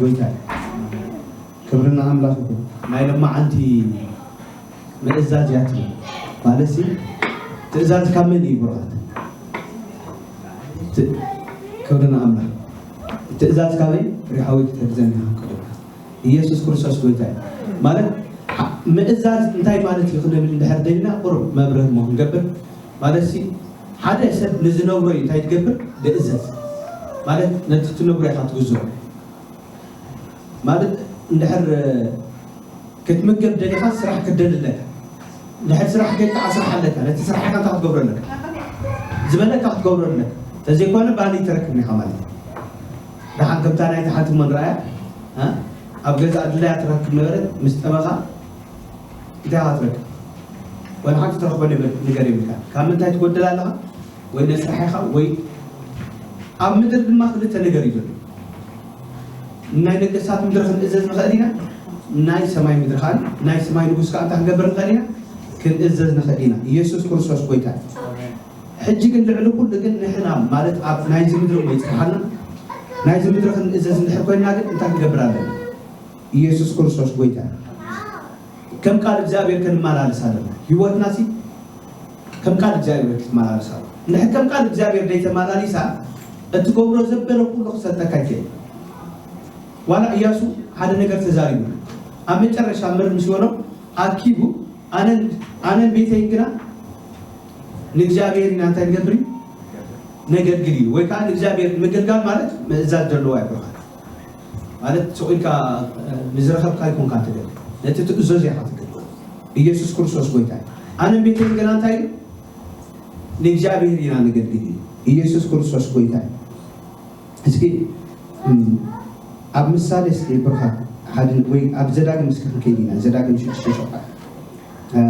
ጎይታ እዩ። ክብሪ ንኣምላኽ ይኹን። ናይ ሎማዓንቲ ምእዛዝ እያ ትብል። ማለትሲ ትእዛዝ ካብ መን እዩ ብሩኻት? ት-፣ ክብሪ ንኣምላኽ። ትእዛዝ ካበይ? ሪሓዊ ክትሕግዘኒ ሃንቀደካ። ኢየሱስ ክርስቶስ ጎይታ እዩ። ማለት ሓ-፣ ምእዛዝ እንታይ ማለት እዩ ክንብል እንድሕር ደሊና ቁሩብ መብርህ እሞ ክንገብር። ማለትሲ ሓደ ሰብ ንዝነብሮ እዩ እንታይ ትገብር? ድእዘዝ። ማለት ነቲ ትነብሮ ኢኻ ትግዝኦ። ማለት እንድሕር ክትምገብ ደሊኻ ስራሕ ክትደሊ ኣለካ። እንድሕር ስራሕ ከይድካ ስራሕ ኣለካ። ነቲ ስራሕ ኢኻ እንታይ ክትገብሮ ኣለካ? ዝበለካ ክትገብሮ ኣለካ። ተዘይኮነ ባኒ ትረክብ ኢኻ ማለት እዩ። ደሓን ከምታ ናይቲ ሓንቲ እሞ ንረኣያ፣ እ? ኣብ ገዛ ድላያ ትረክብ ነበረት፣ ምስ ጠመኻ እንታይ ኢኻ ትረክብ? ወላ ሓንቲ ትረኽቦ ነገር፣ ነገር የብልካ። ካብ ምንታይ ትጎድል ኣለኻ? ወይ ነስራሕ ኢኻ ወይ ኣብ ምድር ድማ ክልተ ነገር እዩ ዘሎ። ናይ ነገስታት ምድሪ ክንእዘዝ ንኽእል ኢና፣ ናይ ሰማይ ምድሪ ከዓ፣ ናይ ሰማይ ንጉስ ከዓ እንታይ ክንገብር ንኽእል ኢና? ክንእዘዝ ንኽእል ኢና። ኢየሱስ ክርስቶስ ጎይታ እዩ። ሕጂ ግን ልዕሊ ኩሉ ግን ንሕና ማለት ኣብ ናይዚ ምድሪ እሞ ይፅንሓልና፣ ናይዚ ምድሪ ክንእዘዝ እንድሕር ኮይንና ግን እንታይ ክንገብር ኣለና? ኢየሱስ ክርስቶስ ጎይታ እዩ። ከም ቃል እግዚኣብሔር ክንመላለስ ኣለና። ህይወትና ሲ ከም ቃል እግዚኣብሔር ክትመላለስ ኣለና። እንድሕር ከም ቃል እግዚኣብሔር ደይተመላሊሳ እትገብሮ ዘበለ ኩሉ ክሰጠካ ይክእል። ዋላ እያሱ ሓደ ነገር ተዛሪቡ ኣብ መጨረሻ ምር ምስ በሎ ኣኪቡ ኣነን፣ ኣነን ቤተይን ግና ንእግዚኣብሔር ኢና እንታይ ንገብር እዩ? ነገልግል እዩ። ወይ ከዓ ንእግዚኣብሔር ምግልጋል ማለት ምእዛዝ ዘለዎ ኣይኮነን። ማለት ስቕ ኢልካ ንዝረኸብካ ኣይኮንካ ትገብር፣ ነቲ ትእዘዝ ኢኻ ትገብር። ኢየሱስ ክርስቶስ ጎይታ እዩ። ኣነን ቤተይን ግና እንታይ እዩ? ንእግዚኣብሔር ኢና ነገልግል እዩ። ኢየሱስ ክርስቶስ ጎይታ እዩ። እስኪ እም፣ ኣብ ምሳሌ እስኪ ብርሃን ሓደ ወይ ኣብ ዘዳግም እስኪ ክንከይድ ኢና። ዘዳግም ሽዱሽተ ሸውዓተ። እ፣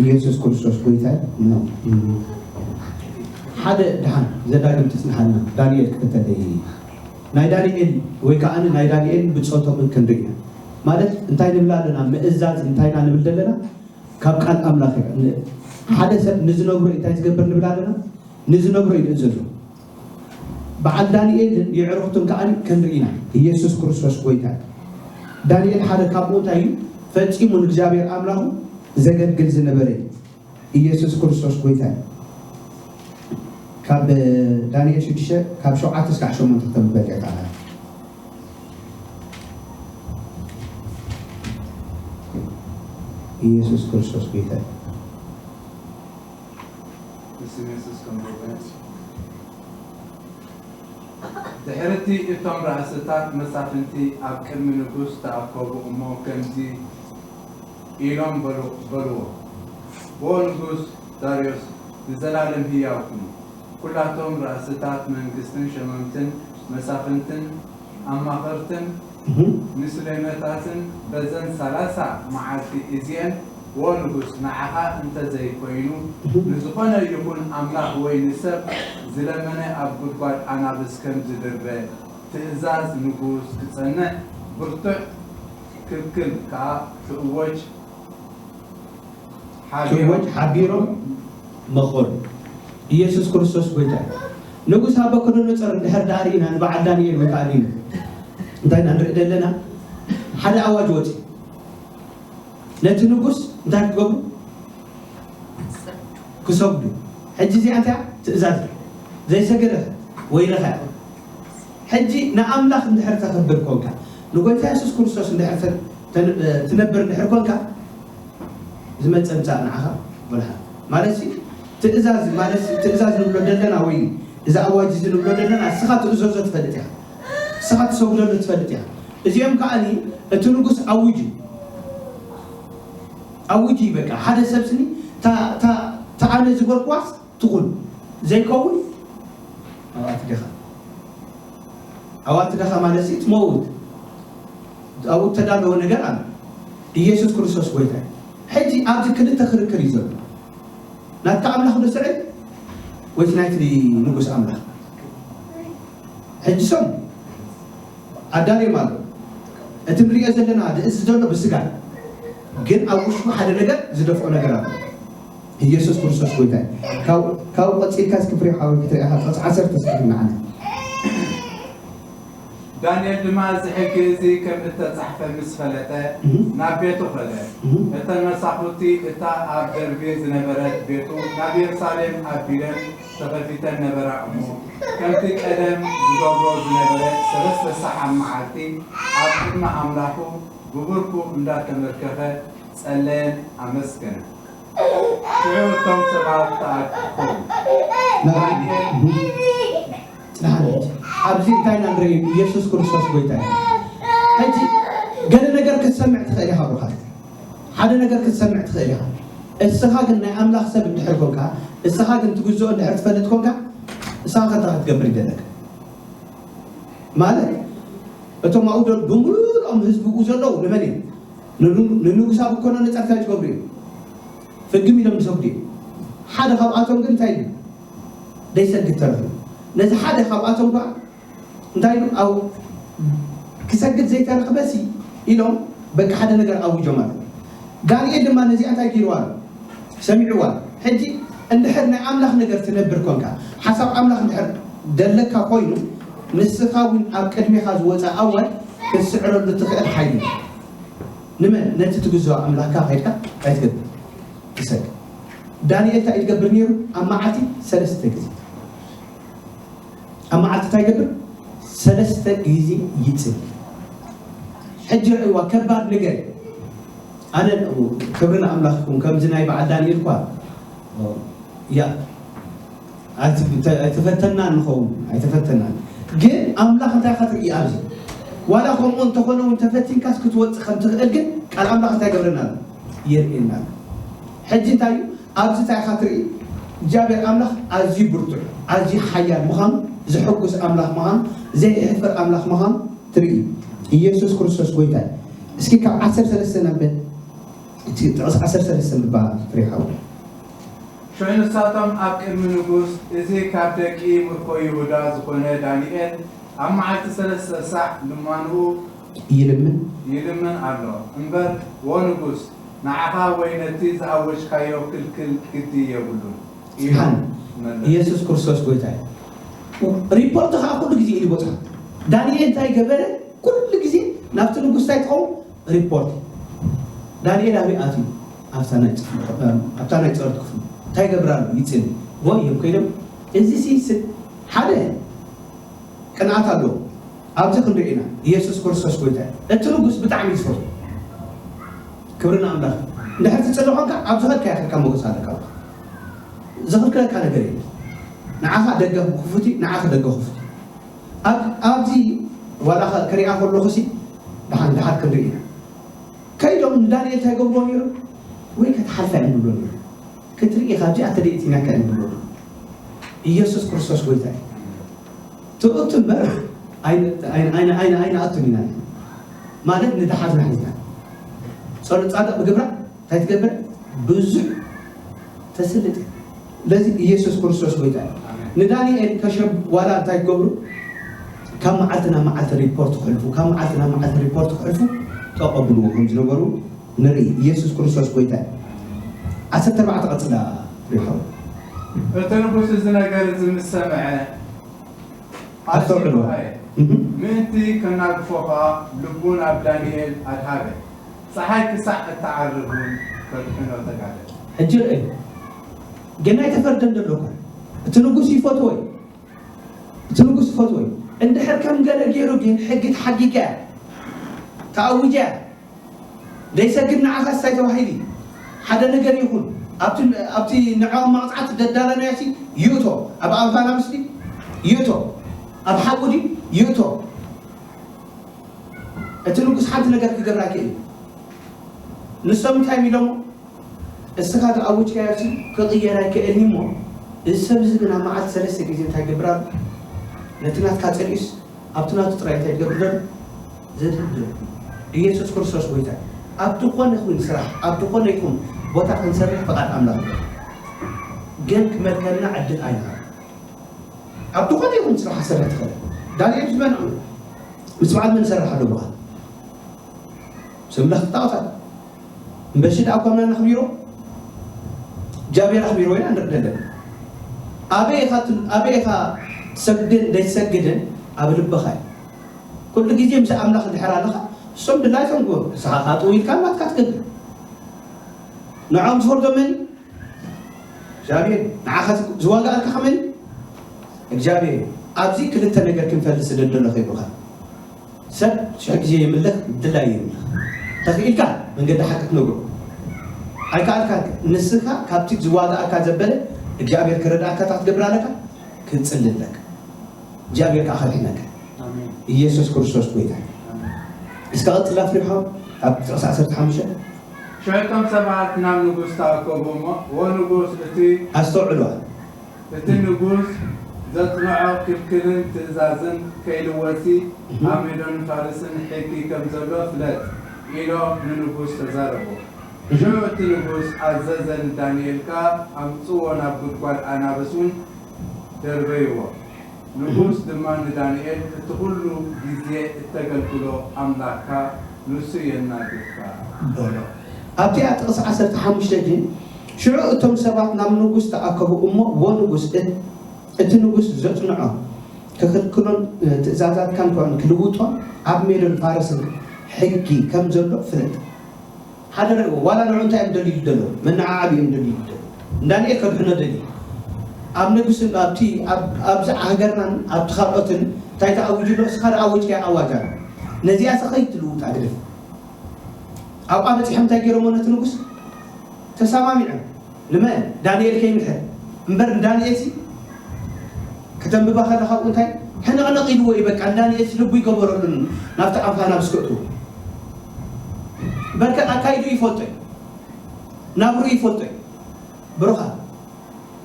ኢየሱስ ክርስቶስ ጎይታ ነው። እም፣ ሓደ ድሓን ዘዳግም ትጽንሓልና። ዳንኤል ክፈተለይ። ናይ ዳንኤል ወይ ከዓ ናይ ዳንኤል ብጾቶም ክንርኢ ኢና። ማለት እንታይ ንብል ኣለና? ምእዛዝ እንታይ ኢና ንብል ዘለና? ካብ ቃል ኣምላኽ ኢና። ን-፣ ሓደ ሰብ ንዝነብሮ እንታይ ዝገብር ንብል ኣለና? ንዝነብሮ እዩ ዝእዘዞ። በዓል ዳንኤልን የዕሩኽቱን ከኣ ክንርኢ ኢና። ኢየሱስ ክርስቶስ ጎይታ እዩ። ዳንኤል ሓደ ካብኡ እንታይ እዩ? ፈጺሙ ንእግዚኣብሔር ኣምላኹ ዘገልግል ዝነበረ እዩ። ኢየሱስ ክርስቶስ ጎይታ እዩ። ካብ ዳንኤል ሽዱሽተ ካብ ሸውዓተ እስካዕ ሸሞንተ ክተንብበልካ ኢኻ። ኢየሱስ ክርስቶስ ጎይታ እዩ። ብስም የሱስ ከም ጎይታ። ድሕርቲ እቶም ራእስታት መሳፍንቲ ኣብ ቅድሚ ንጉስ ተኣከቡ እሞ ከምዚ ኢሎም በሉ-፣ በልዎ፣ "ዎ ንጉስ ዳርዮስ ንዘላለም ህያው ኩን። ኩላቶም ራእስታት መንግስትን ሸመምትን መሳፍንትን ኣማኸርትን እህ። ምስሌነታትን በዘን ሰላሳ መዓልቲ እዚኤን፣ ዎ ንጉስ፣ ንዓኻ እንተ ዘይኮይኑ፣ እህ። ንዝኾነ ይኹን ኣምላኽ ወይ ንሰብ ዝለመነ ኣብ ጉድጓድ ኣናብስ ከም ዝድርበ፣ ትእዛዝ ንጉስ ክጸንዕ፣ ብርቱዕ ክልክል ከኣ ክእወጅ ሓቢሮም ክእወጅ ሓቢሮም መኸሩ። ኢየሱስ ክርስቶስ ጎይታ እዩ። ንጉስ ናቡከደነፆር እንድሕር ደኣ ርኢና፣ ንበዓል ዳንኤል ወይ ከዓ ሊና እንታይ ኢና ንርኢ ዘለና? ሓደ ኣዋጅ ወፂኡ። ነቲ ንጉስ እንታይ ክገብሩ? ክሰግዱ። ሕጂ እዚኣ እንታይ እያ? ትእዛዝ። ዘይሰገደ ወይለኻ እያ። ሕጂ ንኣምላኽ እንድሕር ተኽብር ኮንካ፣ ንጎይታ የሱስ ክርስቶስ እንድሕር ተ-፣ ተ-፣ ትነብር እንድሕር ኮንካ፣ ዝመጸ ምጻእ ንዓኻ ብልሓት። ማለትሲ ትእዛዝ፣ ማለትሲ ትእዛዝ ንብሎ ዘለና ወይ እዚ ኣዋጅ እዚ ንብሎ ዘለና፣ እስኻ ትእዘዞ ትፈልጥ ኢኻ። እስኻ ትሰግደሉ ትፈልጥ ኢኻ። እዚኦም ከኣኒ እቲ ንጉስ ኣውጅ እዩ። ኣውጅ እዩ በቃ። ሓደ ሰብ ስኒ፣ እታ፣ እታ፣ እታ ኣነ ዝበልኩዋስ ትኹን። ዘይከውን ኣብኣ ትደኻ። ኣብኣ ትደኻ ማለትሲ ትመውት። ኣብኡ እተዳለወ ነገር ኣሎ። ኢየሱስ ክርስቶስ ጎይታ እዩ። ሕጂ ኣብዚ ክልተ ክርክር እዩ ዘሎ። ናትካ ኣምላኽ ዶ ስዕል ወይስ ናይቲ ንጉስ ኣምላኽ? ሕጂ ሰሙ ኣዳልዮም ኣሎ። እቲ ንሪኦ ዘለና ድእዚ ዘሎ ብስጋ ግን ኣብ ውሽጡ ሓደ ነገር ዝደፍኦ ነገር ኣሎ። ኢየሱስ ክርስቶስ ጎይታ እዩ። ካብ፣ ካብኡ ቀጺልካ እስኪ ፍሬ ሓወይ ክትሪኣ ካብ ቁጽሪ ዓሰርተ እስኪ ንዓና። ዳንኤል ድማ እዚ ሕጊ እዚ ከም እተጻሕፈ ምስ ፈለጠ፣ እህ። ናብ ቤቱ ኸደ። እህ። እተን መሳኹቲ እታ ኣብ ደርቢ ዝነበረት ቤቱ ናብ የሩሳሌም ኣቢለን ተኸፊተን ነበራ እሞ፣ ከምቲ ቀደም ዝገብሮ ዝነበረ ሰለስተ ሳዕ ኣብ መዓልቲ ኣብ ቅድሚ ኣምላኹ ብብርኩ እንዳተመርከኸ ጸለየን ኣመስገነን። ሽዑ እቶም ሰባት ተኣኪቦም፣ ዳንኤል ጽናሓት። ኣብዚ እንታይ ኢና ንርኢ? ኢየሱስ ክርስቶስ ጎይታ እዩ። ሕጂ ገለ ነገር ክትሰምዕ ትኽእል ኢኻ ብሩኻት። ሓደ ነገር ክትሰምዕ ትኽእል ኢኻ። እስኻ ግን ናይ ኣምላኽ ሰብ እንድሕር ኮንካ፣ እስኻ ግን ትግዝኦ እንድሕር ትፈልጥ ኮንካ፣ እስኻ ከ እንታይ ክትገብር ይደለካ? ማለት እቶም ኣብኡ ዶ-፣ ብምሉኦም ህዝቢ ብኡ ዘለዉ ንመን እዮም? ንኑ-፣ ንንጉስ ናቡኮዶነጻር እንታይ ዝገብሩ እዮም? ፍግም ኢሎም ዝሰግዱ እዮም። ሓደ ካብኣቶም ግን እንታይ ኢሉ? ደይሰግድ ተረፉ። ነዚ ሓደ ካብኣቶም ከኣ እንታይ ኢሉ? ኣብ ክሰግድ ዘይተረኽበሲ ኢሎም በቃ ሓደ ነገር ኣዊጆም ኣለዉ። ዳንኤል ድማ ነዚኣ እንታይ ገይርዋ ኣሎ? ሰሚዕዋ ኣሎ። ሕጂ እንድሕር ናይ ኣምላኽ ነገር ትነብር ኮንካ፣ ሓሳብ ኣምላኽ እንድሕር ደለካ ኮይኑ፣ ንስኻ እውን ኣብ ቅድሜኻ ዝወጸ ኣዋጅ ክትስዕረሉ ትኽእል ሓይሊ እዩ። ንመን? ነቲ ትግዝኦ ኣምላኽካ ከይድካ እንታይ ትገብር? ትሰግድ። ዳንኤል እንታይ እዩ ዝገብር ነይሩ? ኣብ መዓልቲ ሰለስተ ግዜ። ኣብ መዓልቲ እንታይ ይገብር? ሰለስተ ግዜ ይጽሊ። ሕጂ ርእይዋ፣ ከባድ ነገር እዩ። ኣነ ክብሪ ንኣምላኽ ይኹን፣ ከምዚ ናይ በዓል ዳንኤል እኳ፣ ያ፣ ኣይት-፣ ኣይተ-፣ ኣይተፈተናን ንኸውን፣ ኣይተፈተናን። ግን ኣምላኽ እንታይ ኢኻ ትርኢ ኣብዚ? ዋላ ከምኡ እንተኾነ እውን ተፈቲንካስ ክትወጽእ ከም ትኽእል ግን ቃል ኣምላኽ እንታይ ይገብረና ኣሎ? የርእየና ኣሎ። ሕጂ እንታይ እዩ? ኣብዚ እንታይ ኢኻ ትርኢ? እግዚኣብሔር ኣምላኽ ኣዝዩ ብርቱዕ፣ ኣዝዩ ሓያል ምዃኑ፣ ዘሐጉስ ኣምላኽ ምዃኑ፣ ዘይሕፍር ኣምላኽ ምዃኑ ትርኢ። ኢየሱስ ክርስቶስ ጎይታ እዩ። እስኪ ካብ ዓሰርተ ሰለስተ ነንብብ። እቲ ጥቕሲ ዓሰርተ ሰለስተ ንባ ፍሬ ሓው። ሽዑ ንሳቶም ኣብ ቅድሚ ንጉስ፣ እዚ ካብ ደቂ ምርኮ ይሁዳ ዝኾነ ዳንኤል ኣብ መዓልቲ ሰለስተ ሳዕ ልማንኡ ይልምን። ይልምን ኣሎ እምበር፣ ወ ንጉስ፣ ንዓኻ ወይ ነቲ ዝኣወጅካዮ ክልክል ግዲ የብሉን ኢሉ ስብሓን መለሰ። ኢየሱስ ክርስቶስ ጎይታ እዩ። ሪፖርት ከዓ ኩሉ ግዜ እዩ ዝበፅሖ። ዳንኤል እንታይ ገበረ? ኩሉ ግዜ ናብቲ ንጉስ እንታይ ትኸውን? ሪፖርት። ዳንኤል ኣበይ ኣትዩ? ኣብታ ናይ ጸ-፣ ኣብታ ናይ ጸሎት ክፍሊ። እንታይ ይገብር ኣሎ? ይጽሊ። ወይ እዮም ከይዶም፣ እዚ ሲ ስ-፣ ሓደ ቅንኣት ኣለዎ። ኣብዚ ክንርኢ ኢና። ኢየሱስ ክርስቶስ ጎይታ እዩ። እቲ ንጉስ ብጣዕሚ እዩ ዝፈትዎ። ክብሪ ንኣምላኽ። እንድሕር ትጽሊ ኾንካ፣ ኣብ ዝኸድካዮ ኸድካ ሞገስ ኣለካ። ዝኽልክለካ ነገር የለን። ንዓኻ ደገ ክፉት እዩ፣ ንዓኺ ደገ ክፉት እዩ። ኣብ-፣ ኣብዚ ዋላ ኸ-፣ ክሪኣ ከለኹ ሲ፣ ደሓን፣ ደሓን ክንርኢ ኢና። ከይዶም ንዳንኤል እንታይ ገብርዎ ነይሩ? ወይ ክትሓልፋ እዮም ዝብሎ ነይሩ። ክትርኢ ኢኻ፣ ኣብዚ ኣተደእቲናካ እዮም ዝብሎ ነይሩ። ኢየሱስ ክርስቶስ ጎይታ እዩ። ትእቱ እምበር ኣይን-፣ ኣይን-፣ ኣይን-፣ ኣይን-፣ ኣይንኣቱን ኢና። ማለት ንደሓዝና ሒዝና። ጸሎት ጻድቕ ብግብራ እንታይ ትገብር? ብዙሕ ተስልጥ። ስለዚ ኢየሱስ ክርስቶስ ጎይታ እዩ። ኣሜን። ንዳንኤል ከሸብ ዋላ እንታይ ክገብሩ? ካብ መዓልቲ ናብ መዓልቲ ሪፖርት ክሕልፉ፣ ካብ መዓልቲ ናብ መዓልቲ ሪፖርት ክሕልፉ ተቐብልዎ ከም ዝነበሩ ንርኢ። ኢየሱስ ክርስቶስ ጎይታ እዩ። ዓሰርተ ኣርባዕተ ቀጽላ ሪሖም። እቲ ንጉስ እዚ ነገር እዚ ምስ ሰምዐ፣ ኣስተውዕሉ። ኣዝዩ ከኣየ። እህ። ምእንቲ ከናግፎ ኸኣ ልቡ ናብ ዳንኤል ኣድሃበ። ጸሓይ ክሳዕ እትዓርብ እውን ከድሕኖ ተጋደለ። ሕጂ ርእ፣ ግን ኣይተፈርደን ዘሎ እኮ። እቲ ንጉስ ይፈትዎ እዩ። እቲ ንጉስ ይፈትዎ እዩ። እንድሕር ከም ገለ ገይሩ ግን ሕጊ ተሓጊጋ እያ። ተኣዊጃ እያ። ዘይሰግድ ንዓኻ እንታይ ተባሂሉ እዩ? ሓደ ነገር ይኹን፣ ኣብቲ፣ ኣብቲ ንዕኦም መቕጻዕቲ ደዳለናዮሲ ይእቶ፣ ኣብ ኣፋና ምስሊ ይእቶ፣ ኣብ ሓዊ ድዩ ይእቶ። እቲ ንጉስ ሓንቲ ነገር ክገብር ኣይክእል እዩ። ንሶም እንታይ ኢሎሞ? እስኻ ዝኣወጅካዮሲ ክቕየር ኣይክእልን እሞ፣ እዚ ሰብ እዚ ግን ኣብ መዓልቲ ሰለስተ ግዜ እንታይ ይገብር ኣሎ? ነቲ ናትካ ጸሊኡስ ኣብቲ ናቱ ጥራይ እንታይ ይገብር ዘሎ? ዘድህብ ዘሎ። ኢየሱስ ክርስቶስ ጎይታ እዩ። ኣብ ዝኾነ ይኹን ስራሕ፣ ኣብ ዝኾነ ይኹን ቦታ ክንሰርሕ ፍቓድ ኣምላኽ እዩ። ግን ክመልከልና ዕድል ኣይንሃብ። ኣብ ዝኾነ ይኹን ስራሕ ክሰርሕ ትኽእል። ዳንኤል ምስ መን ምስ በዓል መን ይሰርሕ ኣሎ ብኻ? ምስ ኣምላኽ ጣዖታት። እምበሺ ደኣ እኳ ምናና ኣኽቢሮ፣ እግዚኣብሔር ኣኽቢሮ ኢና ንርኢ ዘለና። ኣበይ ኢኻ ት-፣ ኣበይ ኢኻ ትሰግድን ዘይትሰግድን ኣብ ልብኻ እዩ። ኩሉ ግዜ ምስ ኣምላኽ እንድሕር ኣለኻ፣ እሶም ድላይቶም ግበሩ። ንስኻ ከዓ ጥው ኢልካ ናትካ ትገብር። ንዖም ዝፈርዶ መን እዩ? እግዚኣብሔር። ንዓኻ ዝዋጋኣልካ ከመን እዩ? እግዚኣብሔር እዩ። ኣብዚ ክልተ ነገር ክንፈልጥ ስለ ደለኹ ይብሉኻ። ሰብ ሽሕ ግዜ የምልኽ፣ ድላይ የምልኽ። ተኽኢልካ መንገዲ ሓቂ ክትነግሮ። ኣይከኣልካ፣ ንስኻ ካብቲ ዝዋጋኣካ ዘበለ እግዚኣብሔር ክረዳእካ እንታይ ክትገብር ኣለካ? ክትጽሊ ኣለካ። እግዚኣብሔር ከዓ ከድሕነካ። ኣሜን። ኢየሱስ ክርስቶስ ጎይታ። ኣሜን። እስከ ቀጽላ ፍሪሖ ኣብ ጥቕሲ ዓሰርተ ሓሙሽተ። ሽዑ እቶም ሰባት ናብ ንጉስ ተኣከቡ እሞ፣ "ወ ንጉስ፣ እቲ" ኣስተውዕሉ። "እቲ ንጉስ ዘጽንዖ ክልክልን ትእዛዝን ከይልወሲ እህ። ኣብ ሜዶን ፋርስን ሕጊ ከም ዘሎ ፍለጥ" ኢሎም ንንጉስ ተዛረቡ። እህ። ሽዑ እቲ ንጉስ ኣዘዘ፣ ንዳንኤል ከኣ ኣምጽዎ፣ ናብ ጉድጓድ ኣናብስ እውን ደርበይዎ። ንጉስ ድማ ንዳንኤል፣ "እቲ ኩሉ ግዜ እተገልግሎ ኣምላኽካ ንሱ የናግፍካ" በሎ። ኣብቲኣ ጥቕሲ ዓሰርተ ሓሙሽተ ግን፣ ሽዑ እቶም ሰባት ናብ ንጉስ ተኣከቡ እሞ፣ "ወ ንጉስ፣ እት-፣ እቲ ንጉስ ዘጽንዖ ክኽልክሎን ትእዛዛትካን ከሆን ክልውጦን ኣብ ሜዶን ፋርስን ሕጊ ከም ዘሎ ፍለጥ። ሓደ ርእይዎ፣ ዋላ ንዑ እንታይ እዮም ደልዩ ደሎ? መነዓዓቢ እዮም ደልዩ ደሎ። ንዳንኤል ከድሕኖ ደልዩ። ኣብ ንጉስን ኣብቲ፣ ኣብ፣ ኣብዚ ሃገርናን ኣብቲ ካልኦትን እንታይ ተኣዊጁ ኣሎ? እስኻ ደኣ ኣወጅካያ ኣዋጅ ኣሎ። ነዚኣ ሰኸይ ትልውጥ ኣግድፍ። ኣብኣ በጺሖም እንታይ ገይሮሞ ነቲ ንጉስ? ተሰማሚዖም። ንመን? ዳንኤል ከይምሕር። እምበር ንዳንኤልሲ ከተንብባ ከለኻ ኣብኡ እንታይ? ሕንቕንቕ ኢልዎ እዩ በቃ። ንዳንኤልሲ ልቡ ይገበረሉን ናብቲ ኣፍ ኣናብስ ከእትዎ። በርከ ኣካይዱ ይፈልጦ እዩ። ናብሩ ይፈልጦ እዩ። ብሩኻ፣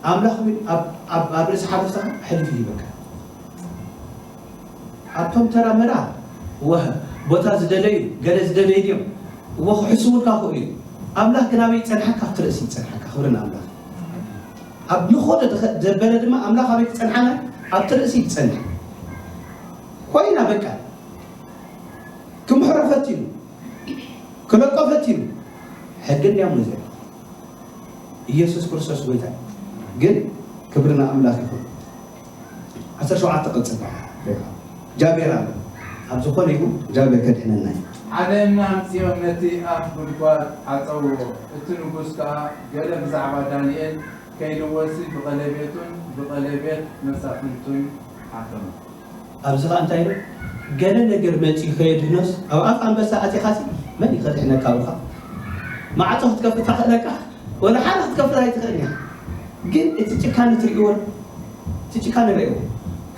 ኣምላኽ እውን ኣብ፣ ኣብ፣ ኣብ ርእሲ ሓደስታኻ ሕልፍ ይህበካ። ኣብቶም ተራ መራ፣ ወ-፣ ቦታ ዝደለዩ፣ ገለ ዝደለዩ ድዮም? እዎ ክሕስቡልካ ክእሉ እዩ። ኣምላኽ ግን ኣበይ ይጸንሓካ? ኣብቲ ርእሲ ይጸንሓካ። ክብሪ ንኣምላኽ። ኣብ ዝኾነ ድኸ-፣ ዘበለ ድማ ኣምላኽ ኣበይ ክጸንሓና? ኣብቲ ርእሲ ይጸንሕ። ኮይና በቃ። ክምሕሮ ፈቲኑ። ክለቆ ፈቲኑ። ሕጊ እንዲያም ነው ዘለው። ኢየሱስ ክርስቶስ ጎይታ። ግን ክብሪ ንኣምላኽ ይኹን። ዓሰርተ ሸውዓተ ቀጽል። እግዚኣብሔር ኣሎ። ኣብ ዝኾነ ይኹን እግዚኣብሔር ከድሕነና እዩ። ሓደ እምኒ ኣምጺኦም ነቲ ኣፍ ጉድጓድ ዓጸውዎ። እቲ ንጉስ ከኣ ገለ ብዛዕባ ዳንኤል ከይልወሲ ብቐለቤቱን ብቐለቤት መሳፍንቱን ሓተሙ። ኣብዚ ኸኣ እንታይ ኢሉ? ገለ ነገር መጺኡ ከየድህኖስ ኣብ ኣፍ ኣንበሳ ኣቲኻሲ መን እዩ ከድሕነካ? ኣብኻ ማዕጾ ክትከፍት ታኽእለካ፣ ወላ ሓደ ክትከፍት ኣይትኽእልን ኢኻ። ግን እቲ ጭካነ ትርእይዎ ዶ? እቲ ጭካነ ርእይዎ።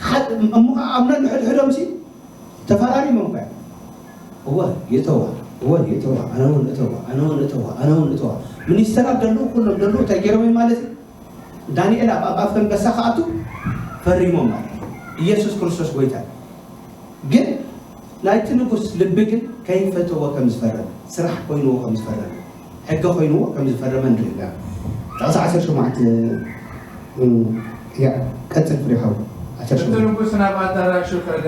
ሓ-፣ እሞ ኸዓ ኣብ ነንሕድሕዶምሲ ተፈራሪሞም እኳ እዮም። እወ፣ ይእተዋ፣ እወ፣ ይእተዋ፣ ኣነ እውን እተዋ፣ ኣነ እውን እተዋ፣ ኣነ እውን እተዋ። ሚኒስተራት ደለዉ፣ ኩሎም ደለዉ፣ እንታይ ገይሮም እዮም ማለት እዩ? ዳንኤል ኣብ፣ ኣብ ኣፍ ኣንበሳ ክኣቱ ፈሪሞም ማለት እዩ። ኢየሱስ ክርስቶስ ጎይታ እዩ። ግን ናይቲ ንጉስ ልቢ ግን ከይፈተዎ ከም ዝፈረመ፣ ስራሕ ኮይንዎ ከም ዝፈረመ፣ ሕጊ ኮይንዎ ከም ዝፈረመ ንርኢ ኣለና። ጥቕሲ ዓሰርተ ሸውዓተ፣ እም፣ ያ፣ ቀጽል ፍሬ ሓው። ዓሰርተ ሸውዓተ። እቲ ንጉስ ናብ ኣዳራሹ ከደ፣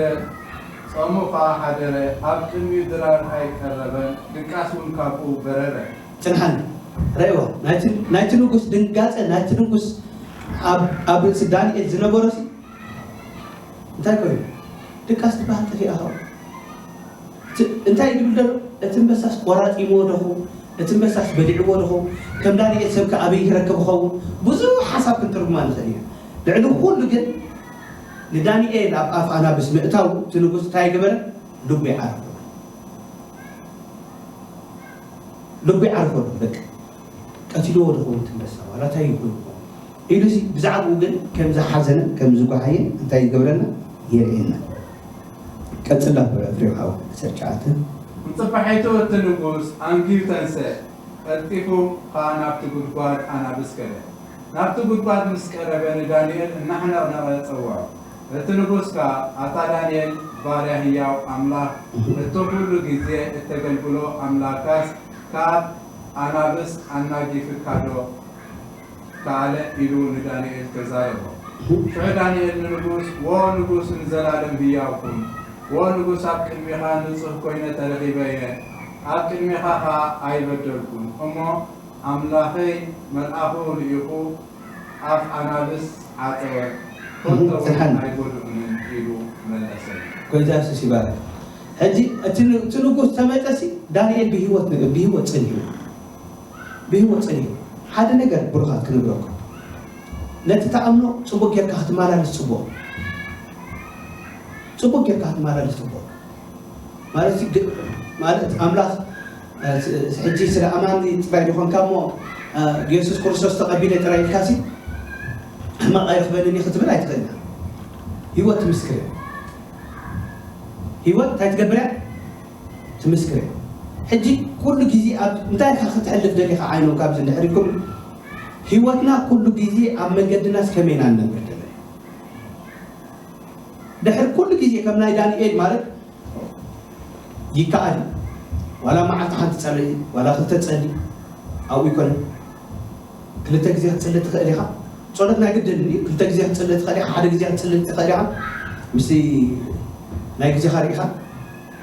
ጾሙ ኸኣ ሓደረ፣ ኣብ ቅድሚኡ ድራር ኣይቀረበን፣ ድቃስ እውን ካብኡ በረረ። ጽንሓኒ። ረእይዋ፣ ናይቲ፣ ናይቲ ንጉስ ድንጋጸ፣ ናይቲ ንጉስ ኣብ፣ ኣብ ርእሲ ዳንኤል ዝነበሮሲ እንታይ ኮይኑ? ድቃስ ትበሃል ጠፊኣ ኸው። እቲ፣ እንታይ ድብል ደሎ? እቲ ኣንበሳስ ቆራጢምዎ ዶ ኸው? እቲ ኣንበሳስ በሊዕዎ ዶ ኸው? ከም ዳንኤል ሰብ ከ ኣበይ ክረክብ ኸውን? ብዙሕ ሓሳብ ክንትርጉማ ንኽእል ኢና። ልዕሊ ኩሉ ግን ንዳንኤል ኣብ ኣፍ ኣናብስ ምእታው እቲ ንጉስ እንታይ ገበረ? ልቡ ይዓርፎ። ልቡ ይዓርፎ ኣሎ። በቃ ቀቲልዎ ዶ ኸውን እቲ ኣንበሳ? ዋላ እንታይ ይኹን ኢሉሲ ብዛዕባኡ ግን ከም ዝሓዘነ፣ ከም ዝጓሃየ እንታይ ይገብረና? የርእየና። ቀጽላ ፍሬ ሓው ዓሰርተ ትሽዓተ። ንጽባሒቱ እቲ ንጉስ ኣንጊሁ ተንስአ፣ ቀልጢፉ ኸኣ ናብቲ ጉድጓድ ኣናብስ ከደ። ናብቲ ጉድጓድ ምስ ቀረበ ንዳንኤል እናሕነቕነቐ ጸውዖ። እቲ ንጉስ ከኣ፣ "ኣታ ዳንኤል፣ ባርያ ህያው ኣምላኽ፣ እቲ ኹሉ ግዜ እተገልግሎ ኣምላኽካስ ካብ ኣናብስ ኣናጊፍካ ዶ ከኣለ?" ኢሉ ንዳንኤል ተዛረቦ። ሽዑ ዳንኤል ንንጉስ፣ "ዎ ንጉስ፣ ንዘላለም ህያው ኩን። ዎ ንጉስ፣ ኣብ ቅድሜኻ ንጹህ ኮይነ ተረኺበ እየ፣ ኣብ ቅድሜኻ ኸኣ ኣይበደልኩን። እሞ ኣምላኸይ መልኣኹ ልኢኹ ኣፍ ኣናብስ ዓጸወ፣ ፈልጦ እውን ኣይጎድኡንን" ኢሉ መለሰሉ። ጎይታ የሱስ ይባረክ። ሕጂ እቲ ን- እቲ ንጉስ ተመጠሲ ዳንኤል ብህይወት ነ- ብህይወት ጸኒሑ፣ ብህይወት ጸኒሑ። ሓደ ነገር ብሩኻት ክንብረኩም፣ ነቲ ተኣምኖ ጽቡቅ ጌርካ ክትመላለስ ጽቡቅ፣ ጽቡቅ ጌርካ ክትመላለስ ጽቡቅ። ማለት ግ- ማለት ኣምላኽ፣ እ፣ ስ- ሕጂ ስለ ኣማኒ ጥራይ ዝኾንካ እሞ፣ እ፣ የሱስ ክርስቶስ ተቐቢለ ጥራይ ኢልካሲ ሕማቕ ኣይረኽበንን እየ ክትብል ኣይትኽእልን። ህይወት ትምስክር እያ። ህይወት እንታይ ትገብር እያ? ትምስክር እያ። ሕጂ ኩሉ ግዜ ኣብ እንታይ ኢኻ ክትሕልፍ ደሊኻ? ዓይኖም ካብዚ እንድሕር ኢልኩም፣ ህይወትና ኩሉ ግዜ ኣብ መንገድናስ ከመይ ኢና ንነብር ዘለና? ድሕር ኩሉ ግዜ ከም ናይ ዳንኤል ማለት ይከኣል እዩ። ዋላ መዓልቲ ሓንቲ ጸሊ፣ ዋላ ክልተ ጸሊ፣ ኣብኡ ይኮነ። ክልተ ግዜ ክትጽሊ ትኽእል ኢኻ። ጸሎት ናይ ግድን እዩ። ክልተ ግዜ ክትጽሊ ትኽእል ኢኻ፣ ሓደ ግዜ ክትጽሊ ትኽእል ኢኻ። ምስ ናይ ግዜኻ ርኢኻ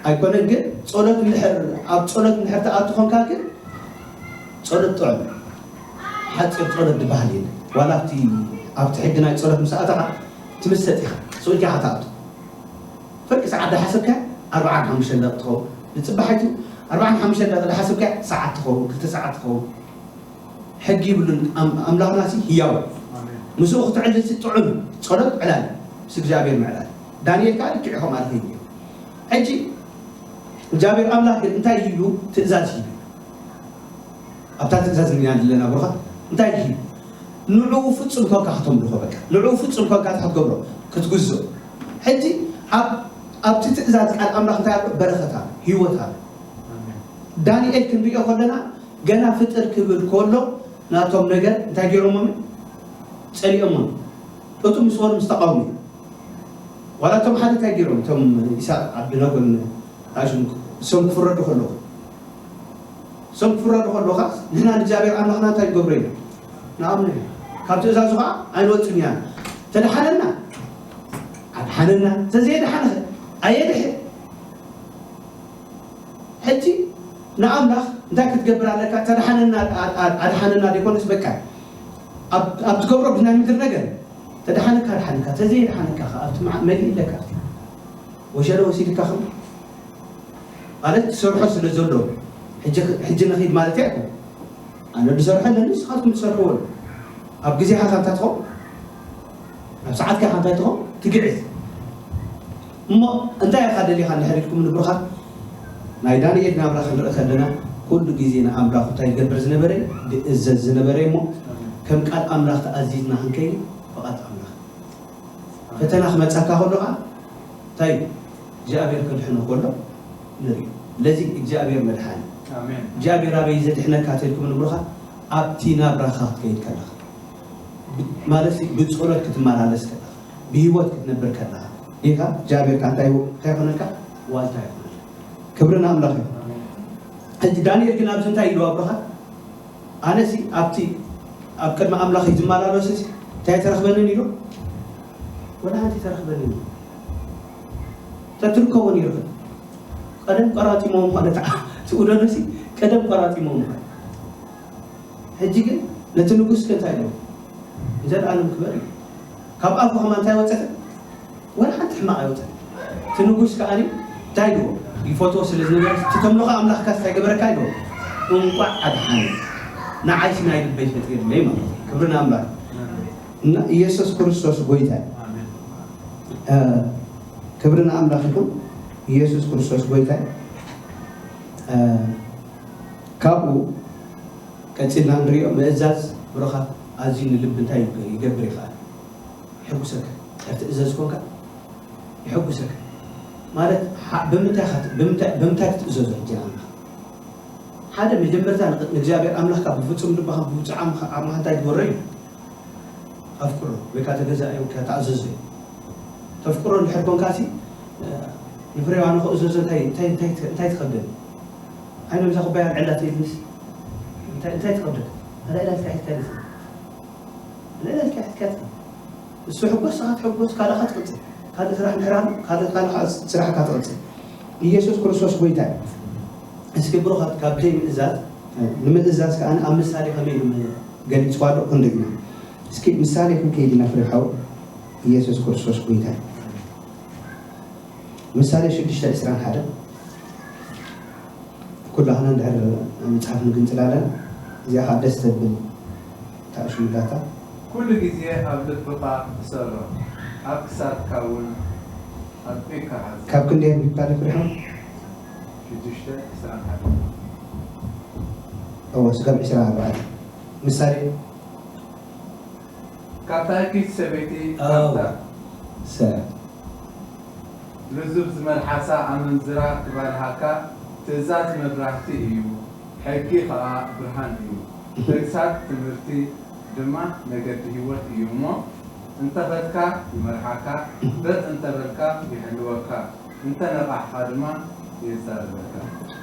ኣይኮነን። ግን ጸሎት እንድሕር ኣብ ጸሎት እንድሕር ትኣቱ ኾንካ ግን ጸሎት ጥዑም፣ ሓጺር ጸሎት ዝበሃል የለ። ዋላ ኣብቲ ኣብቲ ሕጂ ናይ ጸሎት ምስ ኣተኻ ትምሰጥ ኢኻ። ስቕ ኢልካ ኢኻ ትኣቱ። ፍርቂ ሰዓት ዳሓሰብካ ኣርባዓን ሓሙሽተን ደቂ ትኸውን። ንጽባሕ ኣይቱ ኣርባዓን ሓሙሽተን ደቂ ዳሓሰብካ ሰዓት ትኸውን፣ ክልተ ሰዓት ትኸውን። ሕጊ ይብሉን ኣም- ኣምላኽናሲ ህያው እዩ። ምስኡ ክትዕልልሲ ጥዑም እዩ። ጸሎት ዕላል እዩ። ምስ እግዚኣብሔር ምዕላል። ዳንኤል ከዓ ልክዕ ከምኣ ልኸይድ እዩ። ሕጂ እግዚኣብሔር ኣምላኽ ግን እንታይ ኢሉ ትእዛዝ ሂቡ? ኣብታ ትእዛዝ ኢና ዘለና ብሩኻት እንታይ ኢሉ? ንዕኡ ፍጹም ኮንካ ከተምልኾ በቃ። ንዕኡ ፍጹም ኮንካ እንታይ ክትገብሮ? ክትግዝኦ። ሕጂ ኣብ ኣብቲ ትእዛዝ ቃል ኣምላኽ እንታይ ኣሎ? በረኸት ኣሎ፣ ህይወት ኣሎ። ዳንኤል ክንሪኦ ከለና ገና ፍጥር ክብል ከሎ ናቶም ነገር እንታይ ገይሮሞም? ጸሊኦሞም። እቱ ምስ ወሩ ምስ ተቃውሞ እዩ። ዋላ እቶም ሓደ እንታይ ገይሮም? እቶም ኢሳቅ ዓብድነጎን ኣሽም እሶም ክፍረዱ ከለኹ እሶም ክፍረዱ ከለኻ ንሕና ንእግዚኣብሔር ኣምላኽና እንታይ ንገብሮ ኢና? ንኣምኖ ኢና። ካብ ትእዛዙ ከዓ ኣይንወፅን ኢና። ተድሓነና ኣድሓነና፣ ተዘየድሓነ ኣየድሕን። ሕጂ ንኣምላኽ እንታይ ክትገብር ኣለካ? ተድሓነና ኣድሓነና ደይኮነስ በቃ ኣብ- ኣብ ትገብሮ ብናይ ምድር ነገር ተድሓነካ ኣድሓነካ፣ ተዘየድሓነካ ከዓ ኣብቲ መዓ- መሊእ ኣለካ። ወሸለ ወሲድካ ከም ማለት ትሰርሖ ስለ ዘሎ ሕጂ ሕጂ ንኺድ ማለት እያ። ኣነ ዝሰርሖ ኣለኒ፣ ንስኻትኩም ትሰርሕዎ ኣሎ። ኣብ ግዜኻ ካብ እንታይ ትኸውን? ኣብ ሰዓትካ ካብ እንታይ ትኸውን? ትግዕዝ። እሞ እንታይ ኢኻ ደሊኻ እንድሕር ኢልኩም ንብሩኻት ናይ ዳንኤል ናብራ ክንርኢ ከለና ኩሉ ግዜ ንኣምላኹ እንታይ ዝገብር ዝነበረ? ዝእዘዝ ዝነበረ እሞ ከም ቃል ኣምላኽ ተኣዚዝና ክንከይድ ፍቓድ ኣምላኽ። ፈተና ክመጻካ ከሎ ከዓ እንታይ እግዚኣብሔር ከድሕኖ ከሎ ንርኢ። ስለዚ እግዚኣብሔር መድሓኒ ኣሜን። እግዚኣብሔር ኣበይ ዘድሕነካ ተልኩም ንብሩኻ ኣብቲ ናብራኻ ክትከይድ ከለኻ ብ- ማለት ብጸሎት ክትመላለስ ከለኻ ብህይወት ክትነብር ከለኻ ዲኻ እግዚኣብሔር ከ እንታይ እንታይ ይኾነልካ ዋልታ ይኾነልካ። ክብሪ ንኣምላኽ እዩ። ሕጂ ዳንኤል ግን ኣብዚ እንታይ ኢልዋ ብሩኻ ኣነሲ ኣብቲ ኣብ ቅድሚ ኣምላኽ ዝመላለሱ እንታይ ተረኽበንን ኢሉ ወላ ሓንቲ ተረኽበንን ኢሉ ተትርከቦ ነይሩ ቀደም ቆራጢሞ ምዃነ ትውደሉሲ ቀደም ቆራጢሞ ምዃን ሕጂ ግን ነቲ ንጉስ ከ እንታይ ኢሉ ንዘለኣለም ክበር እዩ ካብ ኣፉ ከማ እንታይ ወፀተ ወላ ሓንቲ ሕማቕ ኣይወፀን እቲ ንጉስ ከኣ እንታይ ድዎ ይፈትዎ ስለ ዝነበረ እቲ ተምልኾ ኣምላኽካ እንታይ ገበረካ ይድዎ እንቋዕ ኣድሓነ ንዓይሲ ናይ ልበይ ፈጢርለይ ማለት እዩ ክብሪ ንኣምላኽ እና ኢየሱስ ክርስቶስ ጎይታ እዩ ክብሪ ንኣምላኽ ይኹን ኢየሱስ ክርስቶስ ጎይታ እዩ ካብኡ ቀፂልና ንሪኦ ምእዛዝ ብሩኻት ኣዝዩ ንልቢ እንታይ ይገብር ይኽኣል ይሕጉሰካ ድሕር ትእዘዝ ኮንካ ይሕጉሰካ ማለት ብምንታይ ክትእዘዞ ሕጂ ንኣምላኽ ሓደ መጀመርታ ንእግዚኣብሔር ኣምላኽካ ብፍፁም ልባኻ ብውፅዕ ዓቕምኻ እንታይ ግበሮ እዩ ኣፍቅሮ ወይ ከዓ ተገዛእዮ ተኣዘዞ እዩ ተፍቅሮ እንድሕር ኮንካ ሲ ንፍሬዋ ንኽእዘዞ እንታይ ትኸብደኒ ኣይነ ብዛ ኩባያ ልዕላ ትኢልንስ እንታይ ትኸብደካ ኣላ ኢላ ልካ ሒዝካ ልካ ልካ ሒዝካ እሱ ሕጎስ ስኻ ትሕጎስ ካልኻ ትቕፅል ካልእ ስራሕ ምሕራም ካልእ ካልእ ስራሕካ ትቕፅል ኢየሱስ ክርስቶስ ጎይታ እዩ እስኪ ብሩኻት ካብ ዘይምእዛዝ ንምእዛዝ ከዓ ኣብ ምሳሌ ከመይ ገሊፅዋ ኣሎ ክንርኢ ኢና እስኪ ምሳሌ ክንከይድ ኢና ፍሬ ሓው ኢየሱስ ክርስቶስ ጎይታ እዩ ምሳሌ ሽዱሽተ ዕስራን ሓደን ኩላህና እንድሕር መጽሓፍ ንግንጽል ኣለና። እዚኣ ኸዓ ደስ ተብል ታእሹ ዳታ። ኩሉ ግዜ ኣብ ልብኻ እሰሮ፣ ኣብ ክሳድካ እውን ኣጥቢቕካ ሓዞ። ካብ ክንደይ ኣንቢብካ ዶ ፍሪሖም? ሽዱሽተ ዕስራን ሓደ። እወ፣ ስጋብ ዕስራን ኣርባዕተን። ምሳሌ ካብታ እኪት ሰበይቲ ኣዎ። ካብታ ሰላም። ልዙብ ዝመልሓሳ ኣመንዝራ ክባልሃካ፣ ትእዛዝ መብራህቲ እዩ፣ ሕጊ ኸኣ ብርሃን እዩ። ተግሳጽ ትምህርቲ ድማ መገዲ ህይወት እዩ እሞ፣ እንተኸድካ ይመርሓካ፣ በጥ እንተበልካ ይሕልወካ፣ እንተነቓሕኻ ድማ የዛርበካ።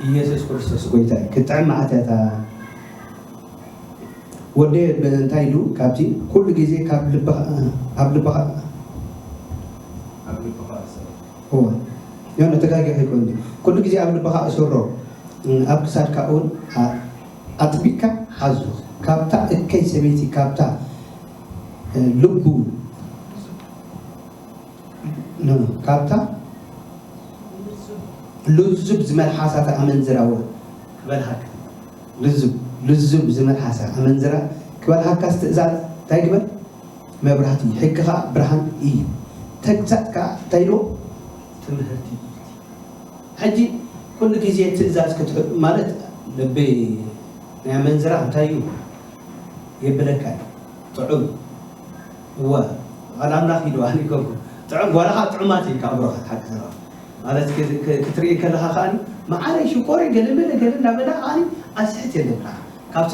ኢየሱስ ክርስቶስ ጎይታ እዩ። ክትጥዕም መዓት እያ እታ ወደይ እንታይ ኢሉ ካብቲ ኩሉ ግዜ ካብ ልብኻ ኣብ ልብኻ ኣብ ልብኻ እሰር። እወ ዮነ ተጋጊ ኣይኮን ኩሉ ግዜ ኣብ ልብኻ እሰሮ ኣብ ክሳድካ እውን ኣ- ኣጥቢቅካ ሓዞ ካብታ እከይ ሰበይቲ ካብታ እ፣ ልቡ ኖ፣ ካብታ ልዙብ ዝመልሓሳ ኣመንዝራ ወ ክበልሃካ ልዙብ ልዙብ ዝመልሓሳ ኣመንዝራ ክበልሃካስ ትእዛዝ እንታይ ግበር? መብራህቲ እዩ። ሕጊ ከዓ ብርሃን እዩ። ተግሳጽ ከዓ እንታይ ኢልዎ? ትምህርቲ እዩ። ሕጂ ኩሉ ግዜ ትእዛዝ ክትሕብ ማለት ልቢ ናይ ኣመንዝራ እንታይ እዩ? የብለካ እዩ። ጥዑም እወ ቃል ኣምላኽ ኢሉ ኣነ ይገብሩ ጥዑም ጓላ ከዓ ጥዑማት እዩ ካብ ብሮኻት ሓቂ ዘረባ ማለት ክትርኢ ከለኻ ከዓ መዓረይ ሽኮረይ ገለመለ ገለ እናበላ ከዓ ኣስሕት የለብና ካብቲ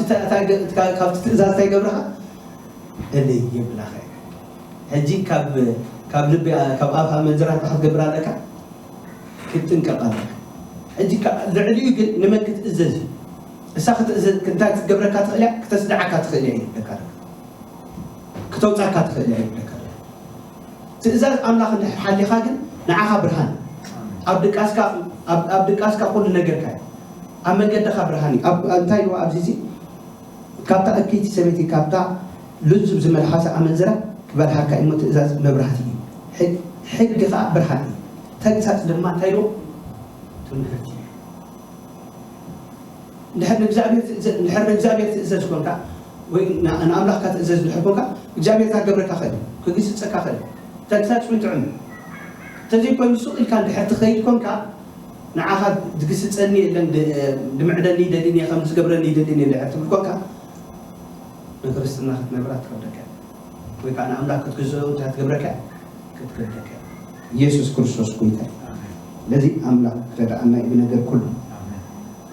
ትእዛዝ እንታይ ገብረኻ እልይ የብላኻ ሕጂ ካብ ልቢ ካብ ኣፍ ኣመንዝራ እንታይ ክትገብር ኣለካ ክትጥንቀቕ ኣለካ ሕጂ ልዕሊኡ ግን ንመን ክትእዘዝ እዩ እሳ ክትእዘዝ እንታይ ክትገብረካ ትኽእል እያ ክተስድዓካ ትኽእል እያ ይብለካ ኣለካ ክተውፃካ ትኽእል እያ ይብለካ ትእዛዝ ኣምላኽ እንድሕር ሓሊኻ ግን ንዓኻ ብርሃን ኣብ ድቃስካ ኣብ ድቃስካ ኩሉ ነገርካ እዩ ኣብ መንገድኻ ብርሃን እዩ እንታይ ኢልዋ ኣብዚ እዚ ካብታ እከይቲ ሰበይቲ ካብታ ልዙብ ዝመልሓሳ ኣመንዝራ ክበልሓካ እሞ ትእዛዝ መብራህቲ እዩ ሕጊ ከዓ ብርሃን እዩ ተግሳፅ ድማ እንታይ ኢልዎ ትምህርቲ እዩ እንድሕር ንእግዚኣብሔር ትእዘዝ እንድሕር ንእግዚኣብሔር ትእዘዝ ኮንካ ወይ ንኣምላኽካ ትእዘዝ እንድሕር ኮንካ እግዚኣብሔር ታገብረካ ኽእል ክግስፀካ ኽእል ተግሳፅ ጥዑም እንተዘይኮይኑ ሱቕ ኢልካ እንድሕር ትኸይድ ኮንካ ንዓኻ ዝግስፀኒ የለን ድምዕደኒ ይደልን እየ ከም ዝገብረኒ ይደልን እየ እንድሕር ትብል ኮንካ ንክርስትና ክትነብራ ትኸብደካ ወይ ከዓ ንኣምላኽ ክትግዝኦ እንታይ ትገብረካ ክትገብረካ ኢየሱስ ክርስቶስ ጎይታ እዩ ስለዚ ኣምላኽ ክረድኣና እዩ ብነገር ኩሉ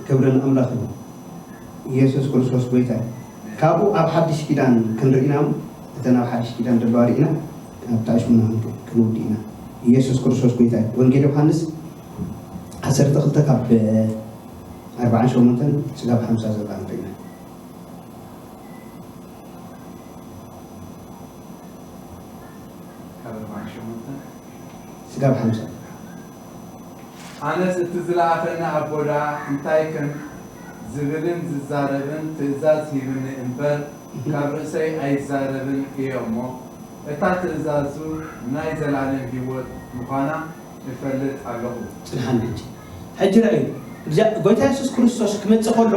ክብሪ ንኣምላኽ እዩ ኢየሱስ ክርስቶስ ጎይታ እዩ ካብኡ ኣብ ሓድሽ ኪዳን ክንርኢና እተን ኣብ ሓድሽ ኪዳን ዘለዋ ርኢና ኣብታ ሽሙና ክንውድ ኢና ኢየሱስ ክርስቶስ ጎይታ እዩ ወንጌል ዮሃንስ ዓሰርተ ክልተ ካብ ኣርባዓን ሸሞንተን ስጋብ ሓምሳ ዘላ ንርኢና ካብ ኣርባዓን ሸሞንተን ስጋብ ሓምሳ ኣነስ እቲ ዝለኣኸኒ ኣቦ ደኣ እንታይ ከም ዝብልን ዝዛረብን ትእዛዝ ሂብኒ እምበር ካብ ርእሰይ ኣይዛረብን እየ እሞ እታ ትእዛዙ ናይ ዘላለም ህይወት ምዃና እፈልጥ ኣለኹ። ጽንሓኒ ሕጂ ሕጂ ርኣዩ እግዚኣብ- ጎይታ የሱስ ክርስቶስ ክመጽእ ከሎ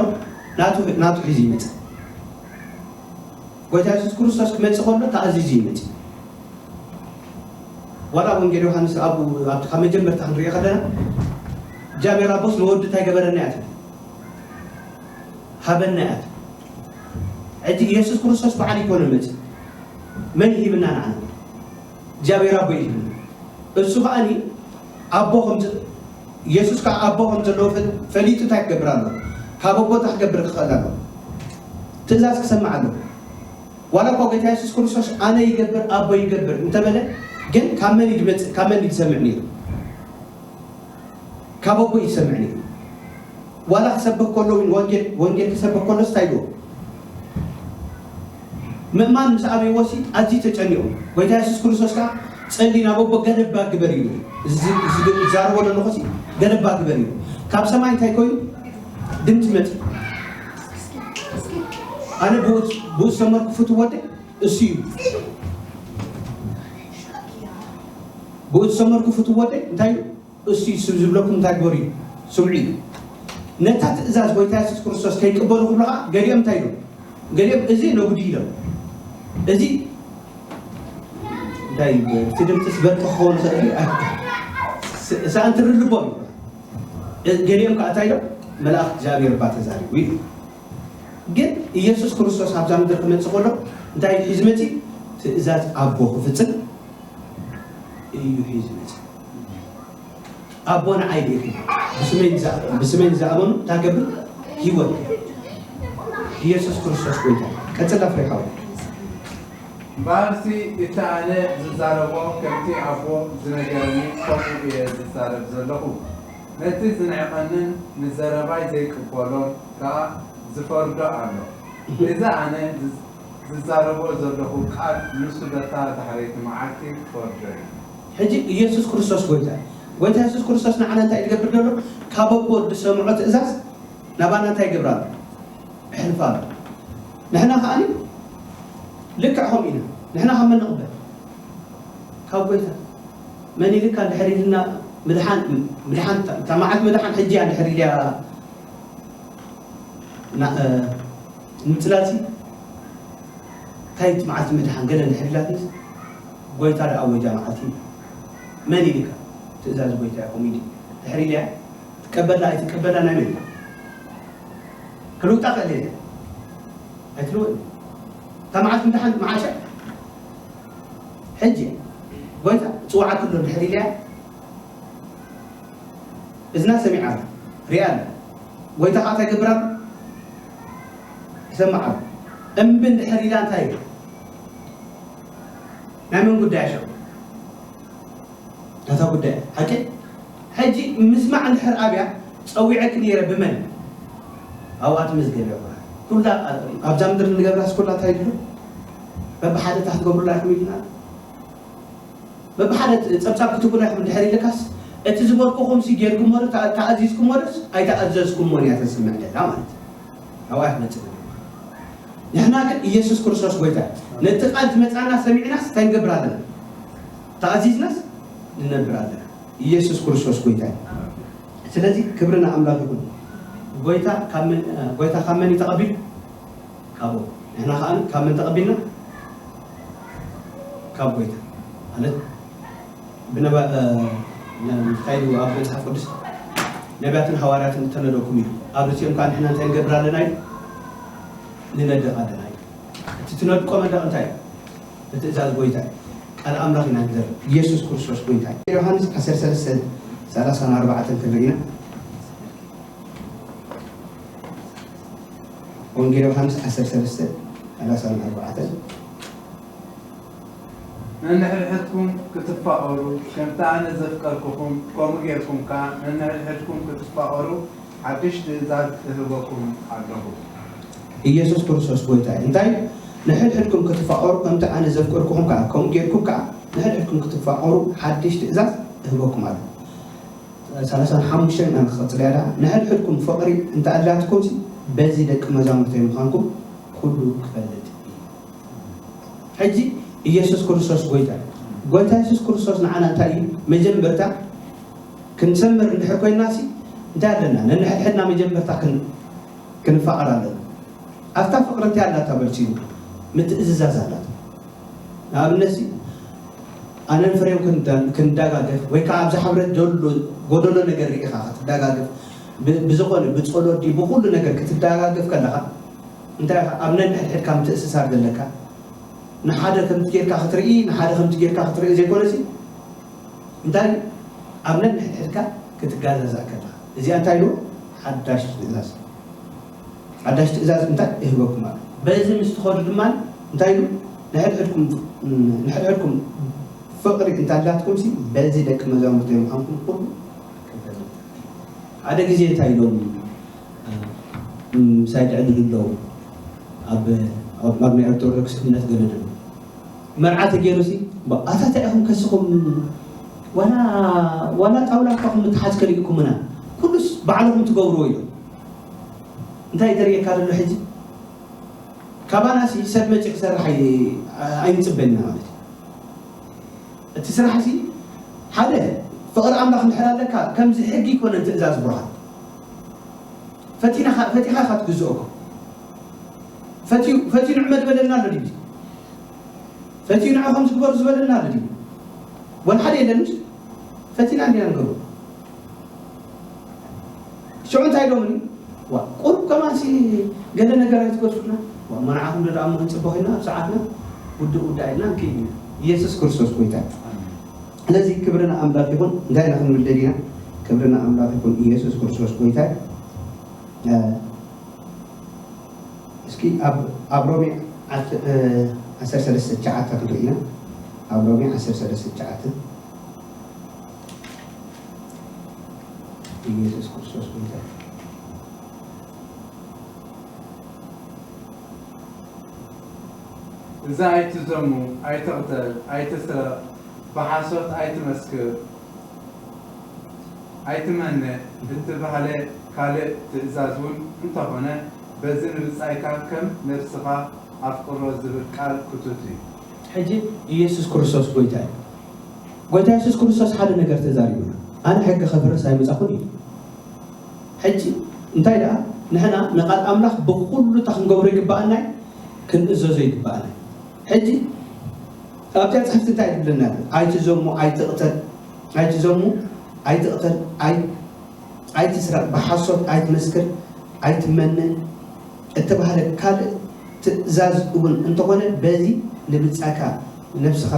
ናቱ ናቱ ሒዙ ይመጽእ ጎይታ የሱስ ክርስቶስ ክመጽእ ከሎ ተኣዚዙ ይመጽእ ዋላ ወንጌል ዮሃንስ ኣብኡ ኣብቲ ካብ መጀመርታ ክንሪኦ ከለና እግዚኣብሔር ኣቦስ ንወዱ እንታይ ገበረና እያ ትብል ሃበና እያ ትብል ሕጂ የሱስ ክርስቶስ በዓል ይኮነ መጽእ መን ይሂብና ንዓና እግዚኣብሔር ኣቦ እዩ ዝብል እሱ ከዓኒ ኣቦ ከም የሱስ ከዓ ኣቦ ከም ዘለዎ ፈሊጡ እንታይ ክገብር ኣሎ ካብ ኣቦ እንታይ ክገብር ክኽእል ኣሎ ትእዛዝ ክሰምዕ ኣሎ ዋላ እኳ ጌታ የሱስ ክርስቶስ ኣነ ይገብር ኣቦ ይገብር እንተበለ ግን ካብ መን እዩ ዝመፅእ ካብ መን እዩ ዝሰምዕ ነይሩ ካብ ኣቦ እዩ ዝሰምዕ ነይሩ ዋላ ክሰብኽ ከሎ እውን ወንጌል ወንጌል ክሰብኽ ከሎስ እንታይ ኢልዎ ምእማን ምስ ኣበይዎ ሲ ኣዝዩ ተጨኒቑ ጎይታ የሱስ ክርስቶስ ከዓ ጸሊ ናብ ኣቦ ገለባ ግበር ኢሉ ዝዛረቦ ዘለኹ ሲ ገለባ ግበር ኢሉ ካብ ሰማይ እንታይ ኮይኑ ድምፂ መፅ ኣነ ብኡ ዝተመርኩ ፍቱ ወደ እሱ እዩ ብኡ ዝተመርኩ ፍቱ ወደ እንታይ እዩ እሱ እዩ ዝብለኩም እንታይ ግበሩ እዩ ስምዑ እዩ ነታ ትእዛዝ ጎይታ የሱስ ክርስቶስ ከይቅበሉ ክብሉ ኸዓ ገሊኦም እንታይ ኢሎም? ገሊኦም እዚ ነጉዲ ኢሎም። እዚ እንታይ እቲ ድምፅስ በርቂ ክኸውን ይኽእል እዩ። ስ- ሰኣን ትርልቦም እዩ። ገሊኦም ከዓ እንታይ ኢሎም? መልኣኽ እግዚኣብሔር እባ ተዛሪቡ ኢሉ። ግን ኢየሱስ ክርስቶስ ኣብዛ ምድሪ ክመፅእ ከሎ እንታይ ሒዙ መፂኡ? ትእዛዝ ኣቦ ክፍፅም እዩ ሒዙ መፂኡ። ኣቦ ንዓይ ልኢኹ ብስመይ ንዝኣ- ብስመይ ንዝኣመኑ እንታይ ገብር? ህይወት። ኢየሱስ ክርስቶስ ጎይታ። ቀፅላ ፍሬ ሓወይ። እምበኣርሲ እቲ ኣነ ዝዛረቦ ከምቲ ኣቦ ዝነገረኒ ከምኡ እየ ዝዛረብ ዘለኹ። ነቲ ዝንዕቐንን ንዘረባይ ዘይቅበሎን ከኣ ዝፈርዶ ኣሎ። እዚ ኣነ ዝዛረቦ ዘለኹ ቃል ንሱ በታ ዳሕረይቲ መዓልቲ ክፈርዶ እዩ። ሕጂ ኢየሱስ ክርስቶስ ጎይታ እዩ። ጎይታ የሱስ ክርስቶስ ንዓና እንታይ እዩ ዝገብር ዘሎ? ካብ ኣቦ ዝሰምዖ ትእዛዝ ናባና እንታይ ይገብር ኣሎ? የሕልፍ ኣሎ። ንሕና ከኣ ልክዕ ከምኡ ኢና። ንሕና ካብ መን ንቕበል? ካብ ጎይታ። መን ኢልካ እንድሕር ኢልና ምድሓን ምድሓን እታ መዓልቲ ምድሓን ሕጂ እያ እንድሕር ኢልያ እና- እ፣ ንምፅላሲ እንታይ እቲ መዓልቲ ምድሓን ገለ እንድሕር ኢላትንስ ጎይታ ደኣ ኣወጃ መዓልቲ እዩ። መን ኢልካ? ትእዛዝ ጎይታ እያ ከምኡ ኢሉ ድሕር ኢልያ ትቀበላ ኣይትቀበላ ናይ መን እዩ? ክልውጣ ክእል እየ ኣይትልወጥ እታ መዓልቲ ምድሓን መዓሻ ሕጂ ጎይታ ፅዋዓ ክሎ እንድሕር ኢልያ እዝና ሰሚዓ ኣላ ሪኣ ኣላ። ጎይታ ከዓ እንታይ ገብር ኣሎ? ይሰምዓ ኣሎ። እምቢ እንድሕር ኢላ እንታይ እዩ? ናይ መን ጉዳይ ኣሸው? ናታ ጉዳይ ሓቂ። ሕጂ ምስማዕ እንድሕር ኣብያ ፀዊዐኪ ነይረ ብመን? ኣብኣ ትመዝገብ እያ። ኩላ ኣብዛ ምድሪ እንገብራስ ኩላ እንታይ ድሎ? በብሓደ እታ ክትገብሩላ ኢኹም ኢልና በብሓደ ጸብጻብ ክትቡና ኢኹም እንድሕር ኢልካስ፣ እቲ ዝበልኩኹምሲ ጌርኩሞ ዶ ተኣ-፣ ተኣዚዝኩሞ ዶስ ኣይተኣዘዝኩሞን እያ ተስምዕ ደላ ማለት እዩ። ኣብኣ ትመጽእ። ንሕና ግን ኢየሱስ ክርስቶስ ጎይታ እዩ። ነቲ ቃል ዝመጻና ሰሚዕናስ እንታይ ንገብር ኣለና? ተኣዚዝናስ ንነብር ኣለና። ኢየሱስ ክርስቶስ ጎይታ እዩ። ስለዚ ክብሪ ንኣምላኽ ይኹን። ጎይታ ካብ መን፣ ጎይታ ካብ መን እዩ ተቐቢሉ? ካብኡ ንሕና ከኣ ካብ መን ተቐቢልና? ካብ ጎይታ። ማለት ብነባ እንታይ ኢሉ ኣብ መጽሓፍ ቅዱስ ነቢያትን ሃዋርያትን እተነደኩም እዩ። ኣብ ርእሲኦም ከኣ ንሕና እንታይ ንገብር ኣለና እዩ? ንነድቕ ኣለና እዩ። እቲ ትነድቆ መንደቕ እንታይ እዩ? ብትእዛዝ ጎይታ እዩ። ቃል ኣምላኽ ኢና ንዘርእ። ኢየሱስ ክርስቶስ ጎይታ እዩ። ዮሃንስ ዓሰርተ ሰለስተ ሰላሳ ኣርባዕተ ክንርኢ ኢና። ወንጌል ዮሃንስ ዓሰርተ ሰለስተ ሰላሳ ኣርባዕተ ነንሕድሕድኩም ክትፋቐሩ ከምቲ ኣነ ዘፍቀርኩኹም ከምኡ ጌርኩም ከኣ ነንሕድሕድኩም ክትፋቐሩ ሓድሽ ትእዛዝ እህበኩም ኣለኹ። ኢየሱስ ክርስቶስ ጎይታ እዩ። እንታይ ንሕድሕድኩም ክትፋቐሩ ከምቲ ኣነ ዘፍቀርኩኹም ከኣ ከምኡ ጌርኩም ከኣ ንሕድሕድኩም ክትፋቐሩ ሓድሽ ትእዛዝ እህበኩም ኣለኹ። ሰላሳን ሓሙሽተን ኢና ንኽቕጽል እያ ደኣ። ንሕድሕድኩም ፍቕሪ እንተ ኣላትኩምሲ በዚ ደቂ መዛሙርተይ ምዃንኩም ኩሉ ክፈልጥ እዩ። ሕጂ ኢየሱስ ክርስቶስ ጎይታ እዩ። ጎይታ የሱስ ክርስቶስ ንዓና እንታይ እዩ? መጀመርታ ክንሰምር እንድሕር ኮይንናሲ እንታይ ኣለና? ነንሕድሕድና መጀመርታ ክን-፣ ክንፋቐር ኣለና። ኣብታ ፍቕሪ እንታይ ኣላታ በልሲ ምትእዝዛዝ ኣላታ። ንኣብነትሲ ኣነን ፍሬው ክንዳ-፣ ክንዳጋገፍ ወይ ከዓ ኣብዚ ሕብረት ዘሎ ጎደሎ ነገር ርኢኻ ክትዳጋገፍ ብ-፣ ብዝኾነ ብጸሎት ድዩ ብኹሉ ነገር ክትዳጋገፍ ከለኻ እንታይ ኢኻ ኣብ ነንሕድሕድካ ምትእስሳር ዘለካ ንሓደ ከምቲ ጌርካ ክትርኢ ንሓደ ከምቲ ጌርካ ክትርኢ ዘይኮነሲ እንታይ ኣብ ነንሕድሕድካ ክትጋዛዛእ ከለኻ እዚኣ እንታይ ኢሉ ሓዳሽ ትእዛዝ ሓዳሽ ትእዛዝ እንታይ እህበኩም ኣሎ። በዚ ምስ ትኸዱ ድማ እንታይ ኢሉ ንሕድሕድኩም ንሕድሕድኩም ፍቕሪ እንታላትኩም ሲ በዚ ደቂ መዛሙርተይ ምዃንኩም ኩሉ ክፈልጥ። ሓደ ግዜ እንታይ ኢሎም ምሳይ ድዕልሉ ኣለዉ ኣብ ኣብ ናይ ኦርቶዶክስ እምነት ገለ ደሎ መርዓ ተገይሩ ሲ ኣታ እንታይ ኢኹም ከስኹም ዋላ ዋላ ጣውላ እኳ ምትሓዝ ከሪእኩምና ኩሉስ ባዕልኹም ትገብርዎ ኢሎም እንታይ ተርእየካ ዘሎ ሕጂ ካባና ሲ ሰብ መፂ ክሰርሕ ኣይ- ኣይንፅበና ማለት እዩ እቲ ስራሕ ሲ ሓደ ፍቕሪ ኣምላኽ እንድሕር ኣለካ ከምዚ ሕጊ ይኮነን ትእዛዝ ብርሃን ፈቲኻ ኢኻ ትግዝኦ። ፈትዩ ንዕመድ በለና ኣሎ ድዩ? ፈትዩ ንዓኹም ዝግበሩ ዝበለና ኣሎ ድዩ? ወላ ሓደ የለን። ምስ ፈቲና እንዲና ንገብሮ። ሽዑ እንታይ ኢሎምኒ? ዋ ቁሩብ ከማንሲ ገለ ነገር ኣይትገድፉልና። ዋ መርዓኹም ዶ ደኣ እሞ ክንጽበ ኮይና ኣብ ሰዓትና ውድእ ውድእ ኢልና ንክይድ ኢና። ኢየሱስ ክርስቶስ ጎይታ። ስለዚ ክብሪ ንኣምላኽ ይኹን። እንታይ ኢና ክንብል ደሊና? ክብሪ ንኣምላኽ ይኹን። ኢየሱስ ክርስቶስ ጎይታ። እስኪ ኣብ ሮሜ ዓሰርተ ሰለስተ ትሽዓተ ክንርኢ ኢና። ኣብ ሮሜ ዓሰርተ ሰለስተ ትሽዓተ። ኢየሱስ ክርስቶስ ጎይታ። እዛ ኣይትዘሙ፣ ኣይትቕተል፣ ኣይትስረቕ፣ ብሓሶት ኣይትመስክር፣ ኣይትመነ እትባህለ ካልእ ትእዛዝ እውን እንተኾነ በዚ ንብጻይካ ከም ነፍስኻ ኣፍቅሮ ዝብል ቃል ክቱት እዩ። ሕጂ ኢየሱስ ክርስቶስ ጎይታ እዩ። ጎይታ የሱስ ክርስቶስ ሓደ ነገር ተዛሪቡና፣ ኣነ ሕጊ ከፍርስ ኣይመጻኹን እዩ። ሕጂ እንታይ ደኣ ንሕና ንቓል ኣምላኽ ብኹሉ እታ ክንገብሮ ይግብኣና እዩ፣ ክንእዘዞ ይግብኣና እዩ። ሕጂ ኣብዚኣ ጽሕፍቲ እንታይ ትብለና? ኣይትዘሙ፣ ኣይትቕተል፣ ኣይትዘሙ፣ ኣይትቕተል፣ ኣይ ኣይትስረቕ፣ ብሓሶት ኣይትመስክር፣ ኣይትመነ እተባህለ ካልእ ትእዛዝ እውን እንተኾነ በዚ ንብጻካ ነብስኻ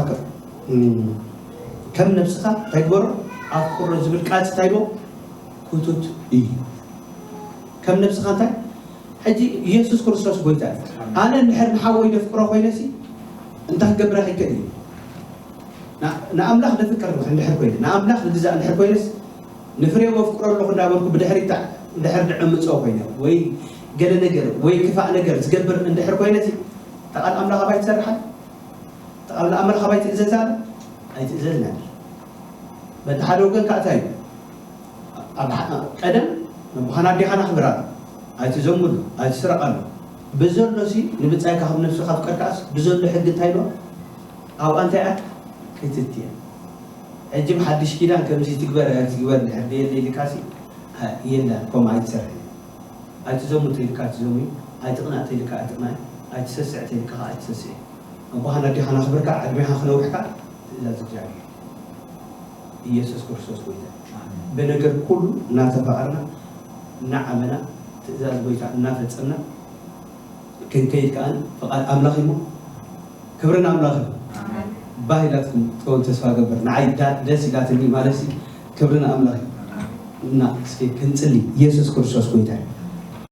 ከም ነብስኻ እንታይ ግበሮ ኣፍቅሮ ዝብል ቃል እንታይ ኢልዎ ክቱት እዩ። ከም ነብስኻ እንታይ ሕጂ ኢየሱስ ክርስቶስ ጎይታ እዩ። ኣነ እንድሕር ንሓወይ ደፍቅሮ ኮይነሲ እንታይ ክገብር ኣይክእል እዩ። ንኣምላኽ ደፍቅር እንድሕር ኮይነ ንኣምላኽ ልግዛእ እንድሕር ኮይነስ ንፍሬው ኣፍቅሮ ኣለኹ እንዳበልኩ ብድሕሪት እንድሕር ድዕምፆ ኮይነ ወይ ገለ ነገር ወይ ክፋእ ነገር ዝገብር እንድሕር ኮይነሲ ተቓል ኣምላኽ ኣባይ ትሰርሓል ተቓል ኣምላኽ ኣባይ ትእዘዛል ኣይትእዘዝን ኣለ። በቲ ሓደ ወገን ካእታ እዩ ኣብ ቀደም ነቦኻን ኣዴኻን ኣኽብር ኣሎ ኣይትዘሙ ኣሎ ኣይትስረቕ ኣሎ ብዘሎ ሲ ንብጻይካ ከም ነብስኻ ኣፍቀር ከኣስ ብዘሎ ሕጊ እንታይ ኣሎ ኣብኣ እንታይ ኣት ክትት እያ ሕጂ ብሓድሽ ኪዳን ከምዚ ትግበር ትግበር ድሕር ደየለ ኢልካ ሲ የላ ከምኡ ኣይትሰርሕ ኣይትዘሙ ተይልካ ኣይትዘሙ ኣይትቕናእ ተይልካ ኣይትቕናእ ኣይትሰስዕ ተይልካ ኣይትሰስዕ ነቦኻን ኣዴኻን ኣኽብርካ ዕድሜኻ ክነውሕካ ትእዛዝ እግዚኣብሔር ኢየሱስ ክርስቶስ ጎይታ ብነገር ኩሉ እናተፋቐርና እናዓመና ትእዛዝ ጎይታ እናፈጸምና ክንከይድ ከኣ ፍቓድ ኣምላኽ እሞ ክብርን ኣምላኽ እዩ ባህ ኢላትኩም ትኸውን ተስፋ ገብር ንዓይ ደስ ኢላትኒ ማለት ክብርን ኣምላኽ እዩ እና እስኪ ክንጽሊ ኢየሱስ ክርስቶስ ጎይታ እዩ